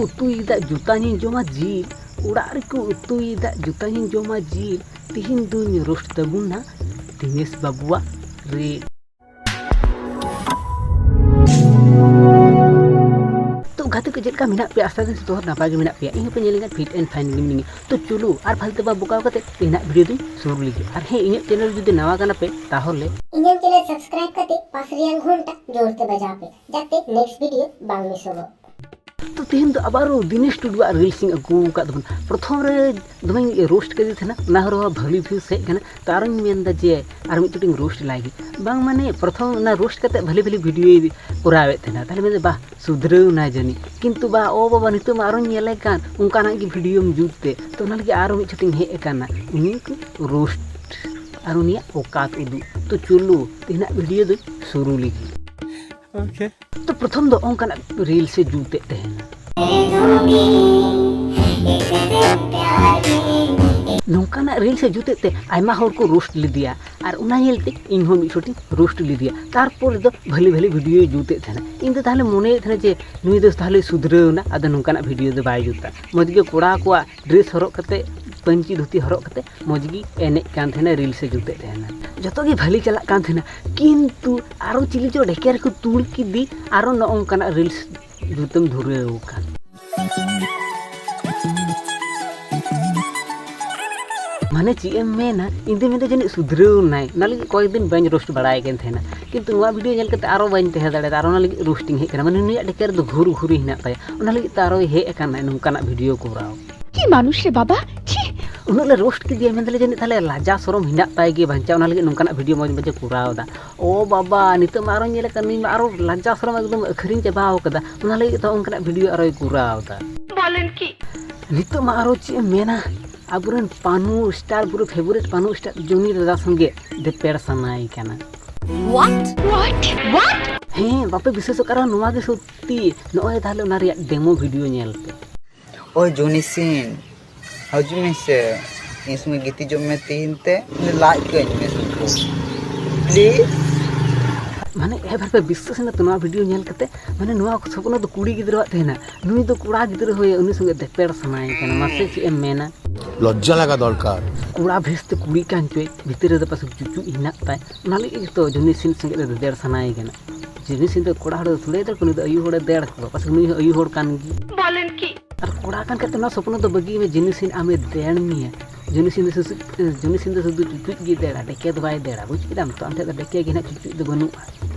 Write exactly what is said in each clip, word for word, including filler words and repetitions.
ᱩᱛᱩᱭᱮᱫᱟ ᱡᱩᱛᱟᱧ ᱡᱚᱢᱟ ᱡᱤᱞ, ᱚᱲᱟᱜ ᱨᱮᱠᱚ ᱩᱛᱩᱭᱮᱫᱟ ᱡᱩᱛᱟᱧ ᱡᱚᱢᱟ ᱡᱤᱞ, ᱛᱤᱦᱤᱧ ᱫᱩᱧ ᱨᱳᱥᱴ ᱛᱟᱵᱚᱱᱟ ᱫᱤᱱᱮᱥ ᱵᱟᱹᱵᱩᱣᱟᱜ ᱨᱤᱞ᱾ ᱛᱚ ᱜᱟᱛᱮ ᱠᱚ, ᱪᱮᱫ ᱞᱮᱠᱟ ᱢᱮᱱᱟᱜ ᱯᱮᱭᱟ? ᱟᱥᱟ ᱫᱤᱱ ᱡᱚᱛᱚ ᱦᱚᱲ ᱱᱟᱯᱟᱭ ᱜᱮ ᱢᱮᱱᱟᱜ ᱯᱮᱭᱟ᱾ ᱤᱧ ᱦᱚᱸᱯᱮ ᱧᱮᱞ ᱞᱮᱠᱷᱟᱱ fit and fine ᱜᱮ ᱢᱤᱱᱟᱹᱧᱟ᱾ ᱛᱚ ᱪᱚᱞᱚ ᱟᱨ ᱯᱷᱟᱞᱛᱩ ᱵᱟ ᱵᱚᱠᱟᱣ ᱠᱟᱛᱮ ᱛᱮᱦᱮᱧᱟᱜ ᱵᱷᱤᱰᱤᱭᱳ ᱫᱚᱧ ᱥᱩᱨᱩ ᱞᱮᱜᱮ᱾ ᱟᱨ ᱦᱮᱸ, ᱤᱧᱟᱹᱜ ᱪᱮᱱᱮᱞ ᱡᱩᱫᱤ ᱱᱟᱣᱟ ᱠᱟᱱᱟ ᱯᱮ, ᱛᱟᱦᱚᱞᱮ ᱤᱧᱟᱹᱜ ᱪᱮᱱᱮᱞ ᱥᱟᱵᱥᱠᱨᱟᱭᱤᱵ ᱠᱟᱛᱮ ᱯᱟᱥ ᱨᱮᱭᱟᱜ ᱜᱷᱚᱱᱴᱟ ᱡᱳᱨ ᱛᱮ ᱵᱟᱡᱟᱣ ᱯᱮ, ᱡᱟᱛᱮ ᱱᱮᱠᱥᱴ ᱵᱷᱤᱰᱤᱭᱳ ᱵᱟᱝ ᱢᱤᱥᱚᱜᱚᱜ᱾ ᱛᱚ ᱛᱮᱦᱮᱧ ᱫᱚ ᱟᱵᱟᱨ ᱫᱤᱱᱮᱥ ᱴᱩᱰᱩᱣᱟᱜ ᱨᱤᱞᱥ ᱤᱧ ᱟᱹᱜᱩ ᱟᱠᱟᱫ ᱛᱟᱵᱚᱱ᱾ ᱯᱨᱚᱛᱷᱚᱢ ᱨᱮ ᱫᱚᱢᱮᱧ ᱨᱳᱥᱴ ᱠᱮᱫᱮ ᱛᱟᱦᱮᱱᱟ, ᱚᱱᱟ ᱦᱚᱸ ᱵᱷᱟᱹᱞᱤ ᱵᱷᱤᱭᱩ ᱦᱮᱡ ᱠᱟᱱᱟ᱾ ᱛᱚ ᱟᱨᱚᱧ ᱢᱮᱱᱫᱟ ᱡᱮ ᱟᱨ ᱢᱤᱫ ᱪᱷᱚᱴᱤᱧ ᱨᱳᱥᱴ ᱞᱟᱭ ᱜᱮ᱾ ᱵᱟᱝ ᱢᱟᱱᱮ ᱯᱨᱚᱛᱷᱚᱢ ᱚᱱᱟ ᱨᱳᱥᱴ ᱠᱟᱛᱮ ᱵᱷᱟᱹᱞᱤ ᱵᱷᱟᱹᱞᱤ ᱵᱷᱤᱰᱤᱭᱳᱭ ᱠᱚᱨᱟᱣᱮᱫ ᱛᱟᱦᱮᱱᱟ, ᱛᱟᱦᱞᱮ ᱢᱮᱱᱫᱟ ᱵᱟᱦ ᱥᱩᱫᱷᱨᱟᱹᱣ ᱱᱟᱭ ᱡᱟᱹᱱᱤᱡ᱾ ᱠᱤᱱᱛᱩ ᱵᱟ, ᱳ ᱵᱟᱵᱟ, ᱱᱤᱛᱚᱜ ᱢᱟ ᱟᱨᱚᱧ ᱧᱮᱞᱮ ᱠᱟᱱ ᱚᱱᱠᱟᱱᱟᱜ ᱜᱮ ᱵᱷᱤᱰᱤᱭᱳᱢ ᱡᱩᱛ ᱛᱮ᱾ ᱛᱚ ᱚᱱᱟ ᱞᱟᱹᱜᱤᱫ ᱟᱨᱚ ᱢᱤᱫ ᱪᱷᱚᱴᱤᱧ ᱦᱮᱡ ᱟᱠᱟᱱᱟ᱾ ᱩᱱᱤ ᱠᱚ ᱨᱳᱥᱴ ᱟᱨ ᱩᱱᱤᱭᱟᱜ ᱚᱠᱟᱛ ᱩᱫᱩᱜ᱾ ᱛᱚ ᱪᱚᱞᱚ ᱛᱮᱦᱮᱧᱟᱜ ᱵᱷᱤᱰᱤᱭᱳ ᱫᱚᱧ ᱥᱩᱨᱩ ᱞᱮᱜᱮ᱾ ᱛᱚ ᱯᱨᱚᱛᱷᱚᱢ ᱫᱚ ᱚᱱᱠᱟᱱᱟᱜ ᱨᱤᱞᱥ ᱮ ᱡᱩᱛᱮᱫ ᱛᱟᱦᱮᱱᱟ᱾ ᱱᱚᱝᱠᱟᱱᱟᱜ ᱨᱤᱞᱥ ᱮ ᱡᱩᱛᱮᱫ ᱛᱮ ᱟᱭᱢᱟ ᱦᱚᱲ ᱠᱚ ᱨᱳᱥᱴ ᱞᱮᱫᱮᱭᱟ, ᱟᱨ ᱚᱱᱟ ᱧᱮᱞᱛᱮ ᱤᱧ ᱦᱚᱸ ᱢᱤᱫ ᱪᱷᱚᱴᱤᱧ ᱨᱳᱥᱴ ᱞᱮᱫᱮᱭᱟ᱾ ᱛᱟᱨᱯᱚᱨ ᱫᱚ ᱵᱷᱟᱹᱞᱤ ᱵᱷᱟᱹᱞᱤ ᱵᱷᱤᱰᱤᱭᱳᱭ ᱡᱩᱛᱮᱫ ᱛᱟᱦᱮᱱᱟ᱾ ᱤᱧ ᱫᱚ ᱛᱟᱦᱞᱮ ᱢᱚᱱᱮᱭᱮᱫ ᱛᱟᱦᱮᱱᱟ ᱡᱮ ᱱᱩᱭ ᱫᱚ ᱛᱟᱦᱞᱮ ᱥᱩᱫᱷᱨᱟᱹᱣ ᱮᱱᱟ, ᱟᱫᱚ ᱱᱚᱝᱠᱟᱱᱟᱜ ᱵᱷᱤᱰᱤᱭᱳ ᱫᱚ ᱵᱟᱭ ᱡᱩᱛᱟ᱾ ᱢᱚᱡᱽ ᱜᱮ ᱠᱚᱲᱟ ᱠᱚᱣᱟᱜ ᱰᱨᱮᱥ ᱦᱚᱨᱚᱜ ᱠᱟᱛᱮ, ᱯᱟᱹᱧᱪᱤ ᱫᱷᱩᱛᱤ ᱦᱚᱨᱚᱜ ᱠᱟᱛᱮ ᱢᱚᱡᱽ ᱜᱮ ᱮᱱᱮᱡ ᱠᱟᱱ ᱛᱟᱦᱮᱱᱟ, ᱨᱤᱞᱥ ᱮ ᱡᱩᱛᱮᱫ ᱛᱟᱦᱮᱱᱟ᱾ ᱡᱚᱛᱚ ᱜᱮ ᱵᱷᱟᱹᱞᱤ ᱪᱟᱞᱟᱜ ᱠᱟᱱ ᱛᱟᱦᱮᱱᱟ, ᱠᱤᱱᱛᱩ ᱟᱨᱚ ᱪᱤᱞᱤ ᱪᱚ ᱰᱷᱮᱠᱮᱨ ᱠᱚ ᱛᱩᱲ ᱠᱮᱫᱮ, ᱟᱨᱚ ᱱᱚᱜᱼᱚ ᱱᱚᱝᱠᱟᱱᱟᱜ ᱨᱤᱞᱥ ᱡᱩᱛᱮᱢ ᱫᱷᱩᱨᱟᱹᱣ ᱟᱠᱟᱱ᱾ ᱢᱟᱱᱮ ᱪᱮᱫ ᱮᱢ ᱢᱮᱱᱟ, ᱤᱧ ᱫᱚ ᱢᱮᱱᱫᱟ ᱡᱟᱹᱱᱤᱡ ᱥᱩᱫᱷᱨᱟᱹᱣ ᱮᱱᱟᱭ, ᱚᱱᱟ ᱞᱟᱹᱜᱤᱫ ᱠᱚᱭᱮᱠ ᱫᱤᱱ ᱵᱟᱹᱧ ᱨᱳᱥᱴ ᱵᱟᱲᱟᱭ ᱠᱟᱱ ᱛᱟᱦᱮᱱᱟ᱾ ᱠᱤᱱᱛᱩ ᱱᱚᱣᱟ ᱵᱷᱤᱰᱤᱭᱳ ᱧᱮᱞ ᱠᱟᱛᱮ ᱟᱨᱚ ᱵᱟᱹᱧ ᱛᱟᱦᱮᱸ ᱫᱟᱲᱮᱭᱟᱫᱟ, ᱟᱨ ᱚᱱᱟ ᱞᱟᱹᱜᱤᱫ ᱨᱳᱥᱴᱤᱝ ᱦᱮᱡ ᱟᱠᱟᱱᱟ᱾ ᱢᱟᱱᱮ ᱱᱩᱭᱟᱜ ᱰᱷᱮᱠᱮᱨ ᱫᱚ ᱜᱷᱩᱨ ᱜᱷᱩᱨᱤ ᱦᱮᱱᱟᱜ ᱛᱟᱭᱟ, ᱚᱱᱟ ᱞᱟᱹᱜᱤᱫ ᱛᱮ ᱟᱨᱚᱭ ᱦᱮᱡ ᱟᱠᱟᱱᱟ ᱱᱚᱝᱠᱟᱱᱟᱜ ᱵᱷᱤᱰᱤᱭᱳ ᱠᱚᱨᱟᱣ᱾ ᱪᱮᱫ ᱢᱟᱱᱩᱥ ᱨᱮ ᱵᱟᱵᱟ, ᱪᱷᱤ! ᱩᱱᱟᱹᱜ ᱞᱮ ᱨᱳᱥᱴ ᱠᱮᱫᱮᱭᱟ, ᱢᱮᱱᱫᱟᱞᱮ ᱡᱟᱹᱱᱤᱡ ᱛᱟᱦᱞᱮ ᱞᱟᱡᱟ ᱥᱚᱨᱚᱢ ᱦᱮᱱᱟᱜ ᱛᱟᱭ ᱜᱮ ᱵᱟᱧᱪᱟᱣ, ᱚᱱᱟ ᱞᱟᱹᱜᱤᱫ ᱱᱚᱝᱠᱟᱱᱟᱜ ᱵᱷᱤᱰᱤᱭᱳ ᱢᱚᱡᱽ ᱢᱚᱡᱽ ᱮ ᱠᱚᱨᱟᱣ ᱮᱫᱟ᱾ ᱳ ᱵᱟᱵᱟ, ᱱᱤᱛᱚᱜ ᱢᱟ ᱟᱨᱚᱧ ᱧᱮᱞᱮ ᱠᱟᱱ, ᱱᱩᱭ ᱢᱟ ᱟᱨᱚ ᱞᱟᱡᱟ ᱥᱚᱨᱚᱢ ᱮᱠᱫᱚᱢ ᱟᱹᱠᱷᱨᱤᱧ ᱪᱟᱵᱟᱣ ᱠᱟᱫᱟ, ᱚᱱᱟ ᱞᱟᱹᱜᱤᱫ ᱛᱮ ᱚᱱᱠᱟᱱᱟᱜ ᱵᱷᱤᱰᱤᱭᱳ ᱟᱨᱚᱭ ᱠᱚᱨᱟᱣ ᱮᱫᱟ᱾ ᱵᱚᱞᱮᱱ ᱠᱤ? ᱱᱤᱛᱚᱜ ᱢᱟ ᱟᱨᱚ ᱪᱮᱫ ᱮᱢ ᱢᱮᱱᱟ, ᱟᱵᱚᱨᱮᱱ ᱯᱟᱱᱩ ᱥᱴᱟᱨ, ᱯᱩᱨᱟᱹ ᱯᱷᱮᱵᱟᱨᱮᱴ ᱯᱟᱱᱩ ᱥᱴᱟᱨ ᱡᱚᱱᱤ ᱫᱟᱫᱟ ᱥᱚᱸᱜᱮ ᱫᱮᱯᱮᱲ ᱥᱟᱱᱟᱭᱮ ᱠᱟᱱᱟ᱾ What? What? What? ᱦᱮᱸ, ᱵᱟᱯᱮ ᱵᱤᱥᱣᱟᱥᱚᱜ ᱠᱟᱱᱟ, ᱱᱚᱣᱟ ᱜᱮ ᱥᱚᱛᱭᱚ᱾ ᱱᱚᱜᱼᱚᱭ ᱛᱟᱦᱞᱮ ᱚᱱᱟ ᱨᱮᱭᱟᱜ ᱰᱮᱢᱳ ᱵᱷᱤᱰᱤᱭᱳ ᱧᱮᱞ ᱯᱮ᱾ ᱳᱭ ᱡᱚᱱᱤ ᱥᱤᱱ, ᱦᱤᱡᱩᱜ ᱢᱮᱥᱮ, ᱤᱧ ᱥᱚᱸᱜᱮ ᱜᱤᱛᱤᱡᱚᱜ ᱢᱮ ᱛᱤᱦᱤᱧ ᱛᱮ, ᱞᱟᱡ ᱠᱟᱹᱧ ᱢᱮ ᱥᱩᱫᱷᱩ, ᱯᱞᱤᱡ᱾ ᱢᱟᱱᱮ ᱮᱵᱟᱨ ᱯᱮ ᱵᱤᱥᱥᱟᱹᱥ ᱮᱱᱟ ᱛᱚ ᱱᱚᱣᱟ ᱵᱷᱤᱰᱤᱭᱳ ᱧᱮᱞ ᱠᱟᱛᱮ? ᱢᱟᱱᱮ ᱱᱚᱣᱟ ᱥᱚᱯᱱᱚ ᱫᱚ ᱠᱩᱲᱤ ᱜᱤᱫᱽᱨᱟᱹᱣᱟᱜ ᱛᱟᱦᱮᱱᱟ, ᱱᱩᱭ ᱫᱚ ᱠᱚᱲᱟ ᱜᱤᱫᱽᱨᱟᱹ ᱦᱩᱭ ᱩᱱᱤ ᱥᱚᱸᱜᱮ ᱫᱮᱯᱮᱲ ᱥᱟᱱᱟᱭᱮ ᱠᱟᱱᱟ᱾ ᱢᱟᱥᱮ ᱪᱮᱫ ᱮᱢ ᱢᱮᱱᱟ? ᱞᱚᱡᱽᱡᱟ ᱞᱟᱜᱟ ᱫᱚᱨᱠᱟᱨ᱾ ᱠᱚᱲᱟ ᱵᱷᱮᱥ ᱛᱮ ᱠᱩᱲᱤ ᱠᱟᱱ ᱪᱚᱭ, ᱵᱷᱤᱛᱤᱨ ᱨᱮᱫᱚ ᱯᱟᱥᱮ ᱪᱩᱪᱩ ᱦᱮᱱᱟᱜ ᱛᱟᱭ, ᱚᱱᱟ ᱞᱟᱹᱜᱤᱫ ᱜᱮᱛᱚ ᱡᱚᱱᱤ ᱥᱤᱱ ᱥᱚᱸᱜᱮ ᱫᱚ ᱫᱮᱲ ᱥᱟᱱᱟᱭᱮ ᱠᱟᱱᱟ᱾ ᱡᱚᱱᱤ ᱥᱤᱱ ᱫᱚ ᱠᱚᱲᱟ ᱦᱚᱲ ᱫᱚ ᱛᱷᱚᱲᱮ ᱫᱟᱹᱲ, ᱩᱱᱤ ᱫᱚ ᱟᱭᱩ ᱦᱚᱲᱮ ᱫᱮᱲ ᱠᱚᱣᱟ, ᱯᱟᱥᱮ ᱱᱩᱭ ᱦᱚᱸ ᱟᱭᱩ ᱦᱚᱲ ᱠᱟᱱ ᱜᱮ᱾ ᱟᱨ ᱠᱚᱲᱟ ᱠᱟᱱ ᱠᱷᱟᱡ ᱫᱚ ᱱᱚᱣᱟ ᱥᱚᱯᱱᱚ ᱫᱚ ᱵᱟᱹᱜᱤ ᱢᱮ, ᱡᱚᱱᱤ ᱥᱤᱱ ᱟᱢᱮ ᱫᱮᱲ ᱢᱮᱭᱟ᱾ ᱡᱚᱱᱤ ᱥᱤᱱ ᱫᱚ ᱥᱩᱫᱷᱩ, ᱡᱚᱱᱤ ᱥᱤᱱ ᱫᱚ ᱥᱩᱫᱷᱩ ᱪᱩᱪᱩᱡ ᱜᱮ ᱫᱮᱲᱟ, ᱰᱮᱠᱮ ᱫᱚ ᱵᱟᱭ ᱫᱮᱲᱟ, ᱵᱩᱡ ᱠᱮᱫᱟᱢ ᱛᱚ? ᱟᱢ ᱴᱷᱮᱡ ᱫᱚ ᱰᱮᱠᱮ ᱜᱮ ᱱᱟᱜ, ᱪᱩᱪᱩᱡ ᱫᱚ ᱵᱟᱹᱱᱩᱜᱼᱟ᱾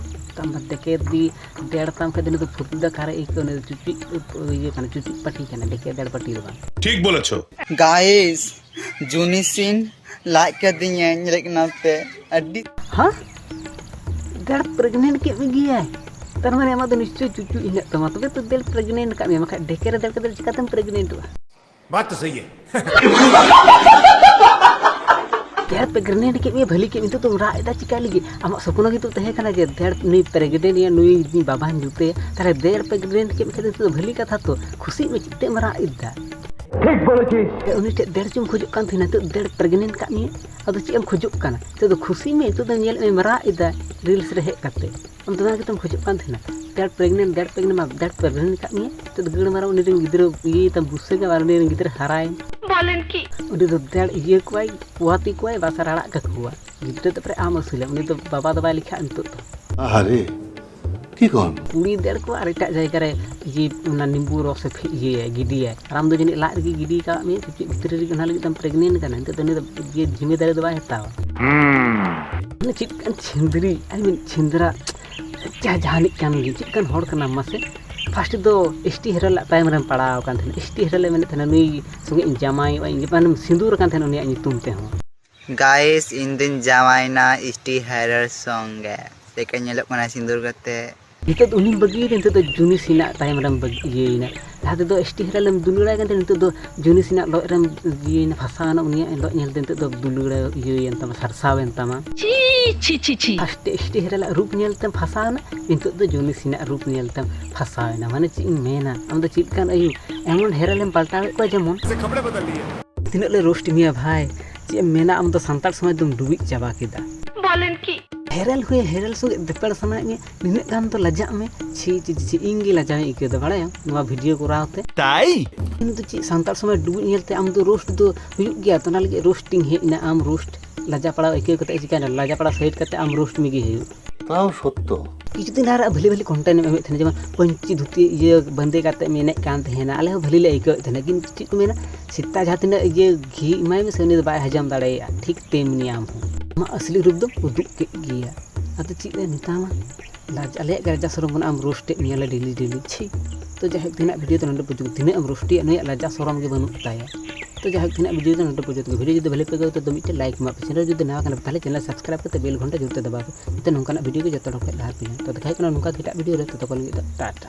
ᱛᱚ ᱟᱢ ᱫᱚ ᱰᱮᱠᱮ ᱫᱤ ᱫᱮᱲ ᱛᱟᱢ ᱠᱷᱟᱡ ᱫᱚ ᱩᱱᱤ ᱫᱚ ᱯᱷᱩᱨᱛᱤ ᱫᱚ ᱚᱠᱟᱨᱮ ᱟᱹᱭᱠᱟᱹᱣ? ᱩᱱᱤ ᱫᱚ ᱪᱩᱪᱩᱡ ᱤᱭᱟᱹ ᱠᱟᱱᱟ, ᱪᱩᱪᱩᱡ ᱯᱟᱹᱴᱤ ᱠᱟᱱᱟ, ᱰᱮᱠᱮ ᱫᱮᱲ ᱯᱟᱹᱴᱤ ᱫᱚ ᱵᱟᱝ᱾ ᱴᱷᱤᱠ ᱵᱚᱞᱮᱪᱷᱚ᱾ ᱜᱟᱭᱤᱥ, ᱡᱩᱱᱤ ᱥᱤᱱ ᱞᱟᱡ ᱠᱟᱫᱤᱧᱟᱹᱧ ᱨᱮᱜᱱᱟ ᱯᱮ ᱟᱹᱰᱤ᱾ ᱦᱟ? ᱫᱮᱲ ᱯᱨᱮᱜᱱᱮᱱᱴ ᱠᱮᱫ ᱢᱮᱜᱮᱭᱟᱭ? ᱛᱟᱨ ᱢᱟᱱᱮ ᱟᱢᱟᱜ ᱫᱚ ᱱᱤᱥᱪᱚᱭ ᱪᱩᱪᱩᱡ ᱦᱮᱱᱟᱜ ᱛᱟᱢᱟ, ᱛᱚᱵᱮ ᱛᱚ ᱫᱮᱲ ᱯᱨᱮᱜᱱᱮᱱᱴ ᱠᱟᱜ ᱢᱮᱭᱟ, ᱵᱟᱠᱷᱟᱡ ᱰᱮᱠᱮ ᱨᱮ ᱫᱮᱲ ᱠᱟᱛᱮ ᱪᱤᱠᱟᱛᱮᱢ ᱯᱨᱮᱜᱱᱮᱱᱴᱚᱜᱼᱟ? बात तो सही है। ᱫᱮᱲ ᱯᱨᱮᱜᱱᱮᱱᱴ ᱠᱮᱫ ᱢᱮᱭᱟ, ᱵᱷᱟᱹᱞᱤ ᱠᱮᱫ ᱢᱮᱭᱟ, ᱱᱤᱛᱚᱜ ᱫᱚᱢ ᱨᱟᱜ ᱮᱫᱟ ᱪᱤᱠᱟ ᱞᱟᱹᱜᱤᱫ? ᱟᱢᱟᱜ ᱥᱚᱯᱱᱚ ᱜᱮᱛᱚ ᱛᱟᱦᱮᱸ ᱠᱟᱱᱟ ᱡᱮ ᱫᱮᱲ ᱱᱩᱭ ᱯᱨᱮᱜᱱᱮᱱᱴ ᱮᱭᱟ, ᱱᱩᱭ ᱤᱧ ᱵᱟᱵᱟᱧ ᱡᱩᱛᱮᱭᱟ᱾ ᱛᱟᱦᱞᱮ ᱫᱮᱲ ᱯᱨᱮᱜᱱᱮᱱᱴ ᱠᱮᱫ ᱢᱮᱠᱷᱟᱱ ᱱᱤᱛᱚᱜ ᱫᱚ ᱵᱷᱟᱹᱞᱤ ᱠᱟᱛᱷᱟ ᱛᱚ, ᱠᱷᱩᱥᱤᱜ ᱢᱮ, ᱪᱮᱫ ᱛᱮᱢ ᱨᱟᱜ ᱮᱫᱟ? ᱩᱱᱤ ᱴᱷᱮᱡ ᱫᱮᱲ ᱪᱚᱢ ᱠᱷᱚᱡᱚᱜ ᱠᱟᱱ ᱛᱟᱦᱮᱱᱟ, ᱱᱤᱛᱚᱜ ᱫᱮᱲ ᱯᱨᱮᱜᱱᱮᱱᱴ ᱠᱟᱜ ᱢᱮᱭᱟ, ᱟᱫᱚ ᱪᱮᱫ ᱮᱢ ᱠᱷᱚᱡᱚᱜ ᱠᱟᱱᱟ? ᱱᱤᱛᱚᱜ ᱫᱚ ᱠᱷᱩᱥᱤ ᱢᱮ, ᱱᱤᱛᱚᱜ ᱫᱚ ᱧᱮᱞ ᱢᱮ ᱨᱟᱜ ᱮᱫᱟ ᱨᱤᱞᱥ ᱨᱮ ᱦᱮᱡ ᱠᱟᱛᱮ᱾ ᱟᱢ ᱫᱚ ᱚᱱᱟ ᱜᱮᱛᱚᱢ ᱠᱷᱚᱡᱚᱜ ᱠᱟᱱ ᱛᱟᱦᱮᱱᱟ, ᱫᱮᱲ ᱯᱨᱮᱜᱱᱮᱱᱴ, ᱫᱮᱲ ᱯᱨᱮᱜᱱᱮᱱᱴ ᱢᱟ ᱫᱮᱲ ᱯᱨᱮᱜᱱᱮᱱᱴ ᱠᱟᱜ ᱢᱮᱭᱟ, ᱱᱤᱛᱚᱜ ᱫᱚ ᱜᱟᱹᱲ ᱢᱟᱨᱟᱝ ᱩᱱᱤ ᱨᱮᱱ ᱜᱤᱫᱽᱨᱟᱹ ᱤᱭᱟᱹᱭ ᱛᱟᱢ ᱵᱩᱥᱟᱹᱜᱟ, ᱟᱨ ᱩᱱᱤ ᱨᱮᱱ ᱜᱤᱫᱽᱨᱟᱹ ᱦᱟᱨᱟᱭᱮᱱ᱾ ᱩᱱᱤ ᱫᱚ ᱫᱮᱲ ᱤᱭᱟᱹ ᱠᱚᱣᱟᱭ, ᱯᱚᱣᱟᱛᱤ ᱠᱚᱣᱟᱭ, ᱵᱟᱥ ᱟᱨ ᱟᱲᱟᱜ ᱠᱟᱠᱚᱣᱟ᱾ ᱜᱤᱫᱽᱨᱟᱹ ᱫᱚ ᱯᱨᱟᱭ ᱟᱢ ᱟᱹᱥᱩᱞᱮᱢ, ᱩᱱᱤ ᱫᱚ ᱵᱟᱵᱟ ᱫᱚ ᱵᱟᱭ ᱞᱮᱠᱷᱟᱜᱼᱟ ᱱᱤᱛᱚᱜ ᱫᱚ᱾ ᱟᱦᱟᱨᱮ, ᱠᱤ ᱠᱚᱱ? ᱠᱩᱲᱤ ᱫᱮᱲ ᱠᱚ ᱟᱨ ᱮᱴᱟᱜ ᱡᱟᱭᱜᱟ ᱨᱮ ᱤᱭᱟᱹ ᱚᱱᱟ ᱱᱤᱢᱵᱩ ᱨᱚᱥ ᱮ ᱯᱷᱮ-, ᱤᱭᱟᱹᱭᱟ, ᱜᱤᱰᱤᱭᱟᱭ᱾ ᱟᱨ ᱟᱢ ᱫᱚ ᱡᱟᱹᱱᱤᱡ ᱞᱟᱡ ᱨᱮᱜᱮ ᱜᱤᱰᱤ ᱠᱟᱜ ᱢᱮᱭᱟ, ᱪᱮᱫ ᱵᱷᱤᱛᱨᱤ ᱨᱮᱜᱮ ᱚᱱᱟ ᱞᱟᱹᱜᱤᱫ ᱛᱮᱢ ᱯᱨᱮᱜᱱᱮᱱᱴ ᱠᱟᱱᱟ᱾ ᱱᱤᱛᱚᱜ ᱫᱚ ᱩᱱᱤ ᱫᱚ ᱤᱭᱟᱹ ᱡᱤᱢᱮᱫᱟᱨᱤ ᱫᱚ ᱵᱟᱭ ᱦᱟᱛᱟᱣᱟ᱾ ᱢᱟᱱᱮ ᱪᱮᱫ ᱠᱟᱱ ᱪᱷᱤᱱᱫᱽᱨᱤ, ᱟᱭ ᱢᱤᱱ ᱪᱷᱤᱱᱫᱽᱨᱟ, ᱡᱟ ᱡᱟᱦᱟᱱᱤᱡ ᱠᱟᱱ ᱜᱮ, ᱪᱮᱫ ᱠᱟᱱ ᱦᱚᱲ ᱠᱟᱱᱟᱢ ᱢᱟᱥᱮ? ᱯᱷᱟᱥᱴ ᱫᱚ ᱮᱥ ᱴᱤ ᱦᱮᱨᱮᱞ ᱟᱜ ᱛᱟᱭᱚᱢ ᱨᱮᱢ ᱯᱟᱲᱟᱣ ᱟᱠᱟᱱ ᱛᱟᱦᱮᱱᱟ᱾ ᱮᱥ ᱴᱤ ᱦᱮᱨᱮᱞ ᱮ ᱢᱮᱱᱮᱫ ᱛᱟᱦᱮᱱᱟ ᱱᱩᱭ ᱥᱚᱸᱜᱮ ᱤᱧ ᱡᱟᱢᱟᱭᱚᱜᱼᱟ, ᱤᱧ ᱢᱟᱱᱮᱢ ᱥᱤᱸᱫᱩᱨ ᱟᱠᱟᱱ ᱛᱟᱦᱮᱱᱟ ᱩᱱᱤᱭᱟᱜ ᱧᱩᱛᱩᱢ ᱛᱮᱦᱚᱸ᱾ ᱜᱟᱭᱤᱥ, ᱤᱧ ᱫᱩᱧ ᱡᱟᱶᱟᱭᱱᱟ ᱮᱥ ᱴᱤ ᱦᱮᱨᱮᱞ ᱥᱚᱸᱜᱮ᱾ ᱪᱮᱫᱠᱟ ᱧᱮᱞᱚᱜ ᱠᱟᱱᱟ ᱥᱤᱸᱫᱩᱨ ᱠᱟᱛᱮ? ᱱᱤᱛᱚᱜ ᱫᱚ ᱩᱱᱤᱢ ᱵᱟᱹᱜᱤᱭᱮᱫᱟ, ᱱᱤᱛᱚᱜ ᱫᱚ ᱡᱩᱱᱤ ᱥᱤᱱᱟᱜ ᱛᱟᱭᱚᱢ ᱨᱮᱢ ᱵᱟᱹᱜᱤ ᱤᱭᱟᱹᱭᱮᱱᱟ᱾ ᱞᱟᱦᱟ ᱛᱮᱫᱚ ᱮᱥ ᱴᱤ ᱦᱮᱨᱮᱞ ᱮᱢ ᱫᱩᱞᱟᱹᱲᱟᱭ ᱠᱟᱱ ᱛᱟᱦᱮᱸᱫ, ᱱᱤᱛᱚᱜ ᱫᱚ ᱡᱩᱱᱤ ᱥᱤᱱᱟᱜ ᱞᱚᱡ ᱨᱮᱢ ᱤᱭᱟᱹᱭᱮᱱᱟ, ᱯᱷᱟᱥᱟᱣᱮᱱᱟ᱾ ᱩᱱᱤᱭᱟᱜ ᱞᱚᱡ ᱧᱮᱞ ᱛᱮ ᱱᱤᱛᱚᱜ ᱫᱚ ᱫᱩᱞᱟᱹᱲ ᱤᱭᱟᱹᱭᱮᱱ ᱛᱟᱢᱟ, ᱥᱟᱨᱥᱟᱣᱮᱱ ᱛᱟᱢᱟ᱾ ᱪᱷᱤ, ᱪᱷᱤ, ᱪᱷᱤ, ᱪᱷᱤ᱾ ᱯᱷᱟᱥᱴ ᱮᱥ ᱴᱤ ᱦᱮᱨᱮᱞ ᱟᱜ ᱨᱩᱯ ᱧᱮᱞ ᱛᱮᱢ ᱯᱷᱟᱥᱟᱣᱮᱱᱟ, ᱱᱤᱛᱚᱜ ᱫᱚ ᱡᱩᱱᱤ ᱥᱤᱱᱟᱜ ᱨᱩᱯ ᱧᱮᱞ ᱛᱮᱢ ᱯᱷᱟᱥᱟᱣᱮᱱᱟ᱾ ᱢᱟᱱᱮ ᱪᱮᱫ ᱤᱧ ᱢᱮᱱᱟ, ᱟᱢ ᱫᱚ ᱪᱮᱫ ᱞᱮᱠᱟᱱ ᱟᱹᱭᱩ, ᱮᱢᱚᱱ ᱦᱮᱨᱮᱞ ᱮᱢ ᱯᱟᱞᱴᱟᱣᱮᱫ ᱠᱚᱣᱟ ᱡᱮᱢᱚᱱ᱾ ᱛᱤᱱᱟᱹᱜ ᱞᱮ ᱨᱳᱥᱴ ᱢᱮᱭᱟ ᱵᱷᱟᱭ, ᱪᱮᱫ ᱮᱢ ᱢᱮᱱᱟ, ᱟᱢ ᱫᱚ ᱥᱟᱱᱛᱟᱲ ᱥᱚᱢᱟᱡᱽ ᱫᱚᱢ ᱰᱩᱵᱩᱡ ᱪᱟᱵᱟ ᱠᱮᱫᱟ᱾ ᱦᱮᱨᱮᱞ ᱦᱩᱭ ᱦᱮᱨᱮᱞ ᱥᱚᱸᱜᱮ ᱫᱮᱯᱮᱲ ᱥᱟᱱᱟᱭᱮᱫ ᱢᱮᱭᱟ, ᱱᱤᱱᱟᱹᱜ ᱜᱟᱱ ᱫᱚ ᱞᱟᱡᱟᱜ ᱢᱮ᱾ ᱪᱷᱤ ᱪᱷᱤ ᱪᱷᱤ, ᱤᱧ ᱜᱮ ᱞᱟᱡᱟᱣ ᱤᱧ ᱟᱹᱭᱠᱟᱹᱣ ᱮᱫᱟ, ᱵᱟᱲᱟᱭᱟᱢ, ᱱᱚᱣᱟ ᱵᱷᱤᱰᱤᱭᱳ ᱠᱚᱨᱟᱣ ᱛᱮ᱾ ᱛᱟᱭ? ᱤᱧ ᱫᱚ ᱪᱮᱫ ᱥᱟᱱᱛᱟᱲ ᱥᱚᱢᱟᱡᱽ ᱰᱩᱵᱩᱡ ᱧᱮᱞ ᱛᱮ ᱟᱢ ᱫᱚ ᱨᱳᱥᱴ ᱫᱚ ᱦᱩᱭᱩᱜ ᱜᱮᱭᱟ ᱛᱚ, ᱚᱱᱟ ᱞᱟᱹᱜᱤᱫ ᱨᱳᱥᱴ ᱤᱧ ᱦᱮᱡ ᱮᱱᱟ᱾ ᱟᱢ ᱨᱳᱥᱴ ᱞᱟᱡᱟ ᱯᱟᱲᱟᱣ ᱟᱹᱭᱠᱟᱹᱣ ᱠᱟᱛᱮ ᱪᱤᱠᱟᱹᱭᱮᱱᱟ? ᱞᱟᱡᱟ ᱯᱟᱲᱟᱣ ᱥᱟᱭᱤᱰ ᱠᱟᱛᱮ ᱟᱢ ᱨᱳᱥᱴ ᱢᱮᱜᱮ ᱦᱩᱭᱩᱜ᱾ ᱛᱟᱣ ᱥᱚᱛᱛᱚ᱾ ᱠᱤᱪᱷᱩ ᱫᱤᱱ ᱞᱟᱦᱟ ᱨᱮ ᱵᱷᱟᱹᱞᱤ ᱵᱷᱟᱹᱞᱤ ᱠᱚᱱᱴᱮᱱᱴ ᱮᱢ ᱮᱢᱮᱫ ᱛᱟᱦᱮᱱᱟ, ᱡᱮᱢᱚᱱ ᱯᱟᱹᱧᱪᱤ ᱫᱷᱩᱛᱤ ᱤᱭᱟᱹ ᱵᱟᱸᱫᱮ ᱠᱟᱛᱮ ᱮᱢ ᱮᱱᱮᱡ ᱠᱟᱱ ᱛᱟᱦᱮᱱᱟ, ᱟᱞᱮ ᱦᱚᱸ ᱵᱷᱟᱹᱞᱤ ᱞᱮ ᱟᱹᱭᱠᱟᱹᱣᱮᱫ ᱛᱟᱦᱮᱱᱟ᱾ ᱠᱤᱱᱛᱩ ᱪᱮᱫ ᱠᱚ ᱢᱮᱱᱟ, ᱥᱮᱛᱟ ᱡᱟᱦᱟᱸ ᱛᱤᱱᱟᱹᱜ ᱤᱭᱟᱹ ᱜᱷᱤ ᱮᱢᱟᱭ ᱢᱮᱥᱮ, ᱩᱱᱤ ᱫᱚ ᱵᱟᱭ ᱦᱟᱡᱚᱢ ᱫᱟᱲᱮᱭᱟᱜᱼᱟ᱾ ᱴᱷᱤᱠ ᱛᱮᱢᱱᱤ ᱟᱢ ᱦᱚᱸ ᱟᱢᱟᱜ ᱟᱥᱞᱤ ᱨᱩᱯ ᱫᱚᱢ ᱩᱫᱩᱜ ᱠᱮᱫ ᱜᱮᱭᱟ᱾ ᱟᱫᱚ ᱪᱮᱫ ᱞᱮ ᱢᱮᱛᱟᱢᱟ, ᱞᱟᱡ ᱟᱞᱮᱭᱟᱜ ᱜᱮ ᱞᱟᱡᱟ ᱥᱚᱨᱚᱢ ᱵᱟᱹᱱᱩᱜᱼᱟ, ᱟᱢ ᱨᱳᱥᱴ ᱮᱫ ᱢᱮᱭᱟ ᱞᱮ ᱰᱮᱞᱤ ᱰᱮᱞᱤ᱾ ᱪᱷᱤ᱾ ᱛᱚ ᱡᱟᱭᱦᱳᱠ, ᱛᱮᱦᱮᱧᱟᱜ ᱵᱷᱤᱰᱤᱭᱳ ᱫᱚ ᱱᱚᱰᱮ ᱯᱚᱨᱡᱚᱱᱛᱚ᱾ ᱛᱤᱱᱟᱹᱜ ᱮᱢ ᱨᱳᱥᱴᱤᱭᱟ, ᱱᱩᱭᱟᱜ ᱞᱟᱡᱟ ᱥᱚᱨᱚᱢ ᱜᱮ ᱵᱟᱹᱱᱩᱜ ᱛᱟᱭᱟ᱾ ᱛᱚ ᱡᱟᱭᱦᱳᱠ, ᱛᱮᱦᱮᱧᱟᱜ ᱵᱷᱤᱰᱤᱭᱳ ᱫᱚ ᱱᱚᱰᱮ ᱯᱚᱨᱡᱚᱱᱛᱚ ᱜᱮ᱾ ᱵᱷᱤᱰᱤᱭᱳ ᱡᱩᱫᱤ ᱵᱷᱟᱞᱮ ᱯᱮ ᱟᱹᱭᱠᱟᱹᱣ ᱛᱚ ᱢᱤᱫᱴᱮᱱ ᱞᱟᱭᱤᱠ ᱮᱢᱟ ᱯᱮ, ᱪᱮᱱᱮᱞ ᱡᱩᱫᱤ ᱱᱟᱣᱟ ᱠᱟᱱᱟ ᱯᱮ ᱛᱟᱦᱚᱞᱮ ᱪᱮᱱᱮᱞ ᱥᱟᱵᱥᱠᱨᱟᱭᱤᱵ ᱠᱟᱛᱮ ᱵᱮᱞ ᱜᱷᱚᱱᱴᱟ ᱡᱳᱨ ᱛᱮ ᱫᱟᱵᱟᱣ ᱯᱮ, ᱡᱟᱛᱮ ᱱᱚᱝᱠᱟᱱᱟᱜ ᱵᱷᱤᱰᱤᱭᱳ ᱜᱮ ᱡᱚᱛᱚ ᱦᱚᱲ ᱴᱷᱮᱱ ᱞᱟᱦᱟ ᱯᱮ ᱧᱟᱢ᱾ ᱛᱚ ᱫᱮᱠᱷᱟ ᱦᱩᱭᱩᱜ ᱠᱟᱱᱟ ᱱᱚᱝᱠᱟ ᱜᱮ ᱮᱴᱟᱜ ᱵᱷᱤᱰᱤᱭᱳ ᱨᱮ, ᱛᱚᱛᱚᱠᱷᱚᱱ ᱞᱟᱹᱜᱤᱫ ᱫᱚ ᱴᱟᱴᱟ᱾